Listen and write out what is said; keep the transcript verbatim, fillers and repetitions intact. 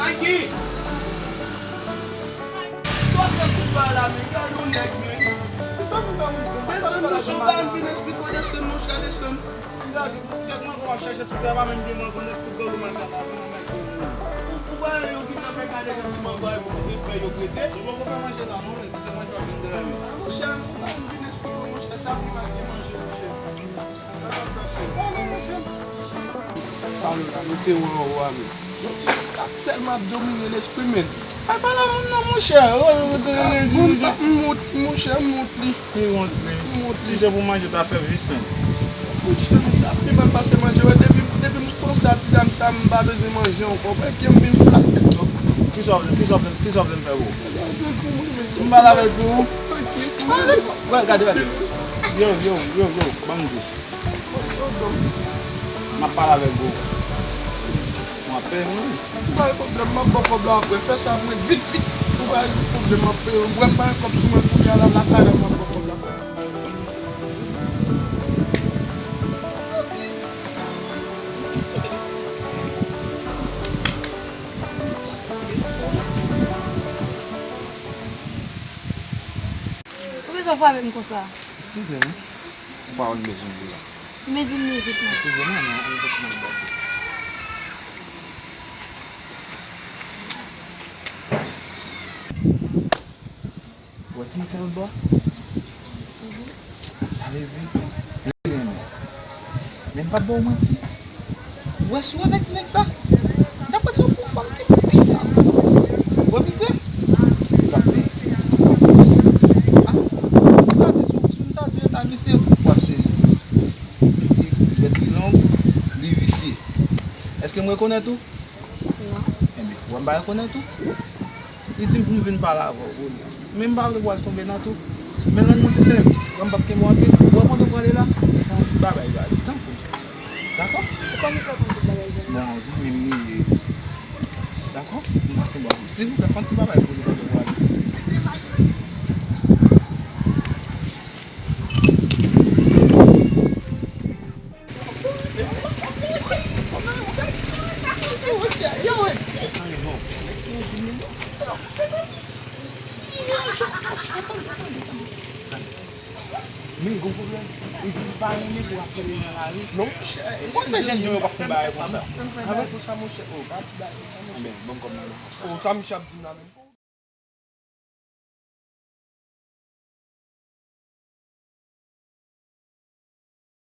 Nike! Sa w ap fè sou pa la, men gade yon nèg, men. Desann, monchè, w pa vin esplike w, desann, monchè, desann. Gade, gade mango w ap chache sou tè, pa menm gen mango nèt pou granmoun maten la, pou mwen mèt yo. Ou, ou pa yo ki fè fè kade jan sou mango a, yo te fè yo prete. Yo poko fè manje la, non, men si se manje w ap vin dèyè m. A, monchè, ou pa vin esplike w, monchè, sa pi mal gen manje, monchè. Pale la, nou te wè anwo a, men. Yon ti sa tèlman ap domine lespri, men. Ay, pale moun nan, monchè. Moun nan, m wont, monchè, m wont li. Li wont li. M wont li. Si se pou manje, ta fè vis, men. Monchè, men sa pi mal pase manje. Wè, depi, depi m panse a ti dam sa, m pa bezwen manje ankò. Wè, ke m vin flak. Kisa w vle, kisa w vle, kisa w vle m fè pou ou? M pale avèk ou. Wè, gade, gade. Yo, yo, yo, yo, ban m di. M ap pale avèk ou. M ap peye mwen. M pa gen pwoblèm, m ap ba w kòb la apre. Fè sa pou mwen vit, vit. M pa gen pwoblèm, m ap peye w. Ou wè m pa gen kòb sou mwen kounye a la, lakay la, m ap ba w kòb la. Poukisa w frape m konsa? Eskize m, wi. Ou pa konn bezwen m pou la. Men di m li vit non. Eskize m, non, an sot nan bò. Ou wè ti nèg sa lòt bò a? Mhm. Sa vle di, li renmen. Men m p ap ba w manti. Ou wè si w avèk ti nèg sa, daprè sa w pou fanm ki pi sa. Ou wè misye? Li p ap peye. Ah, ou gade si, si m ta di eta misye, w ap sezi. Li, li, li long, li visye. Èske m rekonèt ou? Non. Enben, ou wè m pa rekonèt ou? Li di m pou m vin pale avè w pou li. Men m pa vle pou w al tonbe nan tou. Men rann mwen ti sèvis. Mwen m p ap kenbe w anpil. Ou wè kote w prale la? Fè yon ti bagay ba li. Tanpri. Dakò? Ou kòman fè konn tout bagay sa? Bon, zanmi m li ye. Dakò? M p ap kenbe w anpil. Silvouplè, fè yon ti bagay pou li pandan w ale. Men gon pwoblèm. Li di li pa renmen pou ap kenbe nan lari. Non, monchè. Ou panse jèn yo, yo p ap fè bagay konsa? Fè bagay konsa, monchè. Oh, pa di bagay konsa, monchè. Anben, ban m kòb nan men. Oh, sa misye ap di m la menm?